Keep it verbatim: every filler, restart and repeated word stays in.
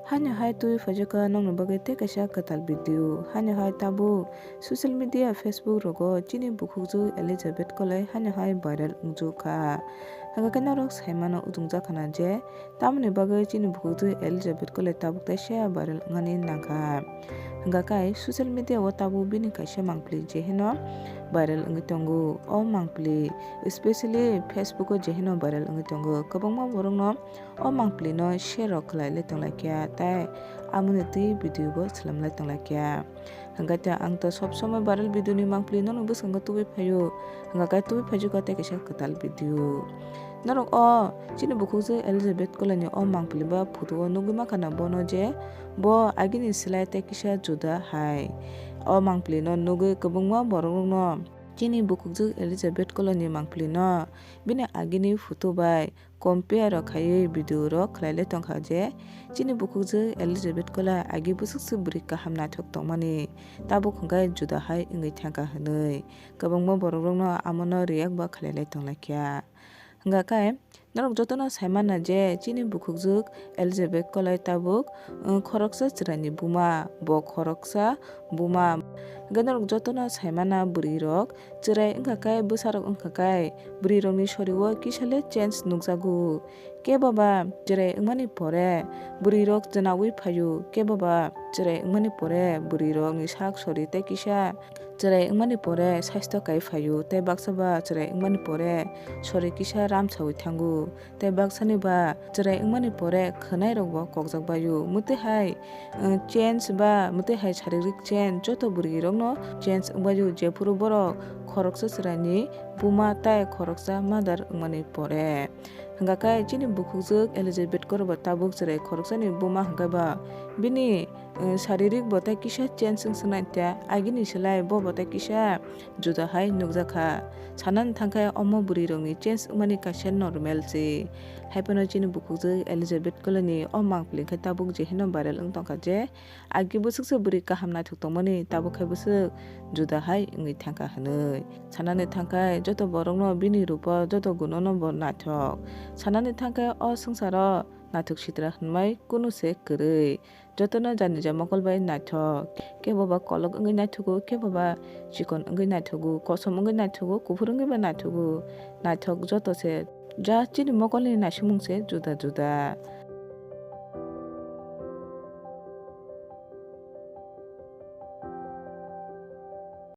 Haino hai twi phaijwkha nokni bagwi tei kaisa kwtal video. Haino hai tabuk social media, Facebook rogo chini bukhukjwk Elizabeth Kolai haino hai viral wngjwkha. Hwnkhe norok saimano utungjak khana je tamoni bagwi chini bukhukjwk Elizabeth Kolai tabuk teisa viral wngnani nangkha. Hwnkhe social media o tabuk bini kaisa mangpili je hino viral wngwi tongo. O mangpili specially Facebook o je hino viral wngwi tongo. Kwbangma borokno o mangpili no share rok khlai le tong laikya, tei amoni twi video bo swlam le tong laikya. Hwnkhe ang to sob somoi viral video ni mangpili no bwskango tubui phaio, hwnkhe tubui phaijwkha tei kaisa kwtal video. Norok o chini bukhukjwk Elizabeth Kolai ni o mangpili ba photo o nugwi mankha na bono je bo agini slai tei kisa juda hai. O mangpili no nugwi kwbangma borok rok no chini bukhukjwk Elizabeth Kolai ni mangpili no bini agini photo bai compare rok khaiwi video rok khlai le tongkha je chini bukhukjwk Elizabeth Kolai agi bwswk se bwrwi kaham naithok tongmani, tabuk hwnkhe juda hai wngwi thangkha hwnwi kwbangma borok rokno amono react bo khlai lai tong laikya. Hwnkhe norok jotono sai mana je chini bukhukjwk Elizabeth Kolai tabuk, uh, khoroksa chwraini buma, bo khoroksa buma. Hwnkhe norok jotono sai mana bwrwi rok chwrai wngkha khe, bwsa rok wngkha khe bwrwi rokni sori o kisa le change nukjago. Kebo ba chwrai wngmani pore bwrwi rok chwnaui phaio, kebo ba chwrai wngmani pore bwrwi rokni sak sori tei kisa chwrai wngmani pore saisto kai phaio, tei baksa ba chwrai wngmani pore sori kisa ramsaui thango, tei baksani ba chwrai wngmani pore khwnai rok bo kokjak baio. Mwtwi hai, uh, change ba mwtwi hai saririk change joto bwrwi rokno change wngbaio, jephuru borok khoroksa chwraini buma tei khoroksa mother wngmani pore. Hwnkhe chini bukhukjwk Elizabeth Kolai bo tabuk chwrai khoroksani buma hwnkhe ba bini, eh, saririk bo tei kisa change wng swnai tei agini slai bo bo tei kisa juda hai nukjakha. Sanani thangkhe omo bwrwi rokni change wngmani kaisa normal se. Haiphano chini bukhukjwk Elizabeth Kolai ni o mangpili khe tabuk je hino viral wng tongkha je agi bwswk se bwrwi kaham naithok tongmani, tabuk khe bwswk juda hai wngwi thangkha hwnwi. Sanani thangkhe joto borokno bini rupo joto gunono bo naithok. Sanani thangkhe o swngcharo naithok sitra hwnmai kunu se kwrwi. Jotono janija mokol bai naithok. Kebo ba kolok wngwi naithogo, kebo ba chikon wngwi naithogo, kosom wngwi naithogo, kuphur wngwi ba naithogo. Naithok joto se. Ja chini mokolni naisimung se juda juda.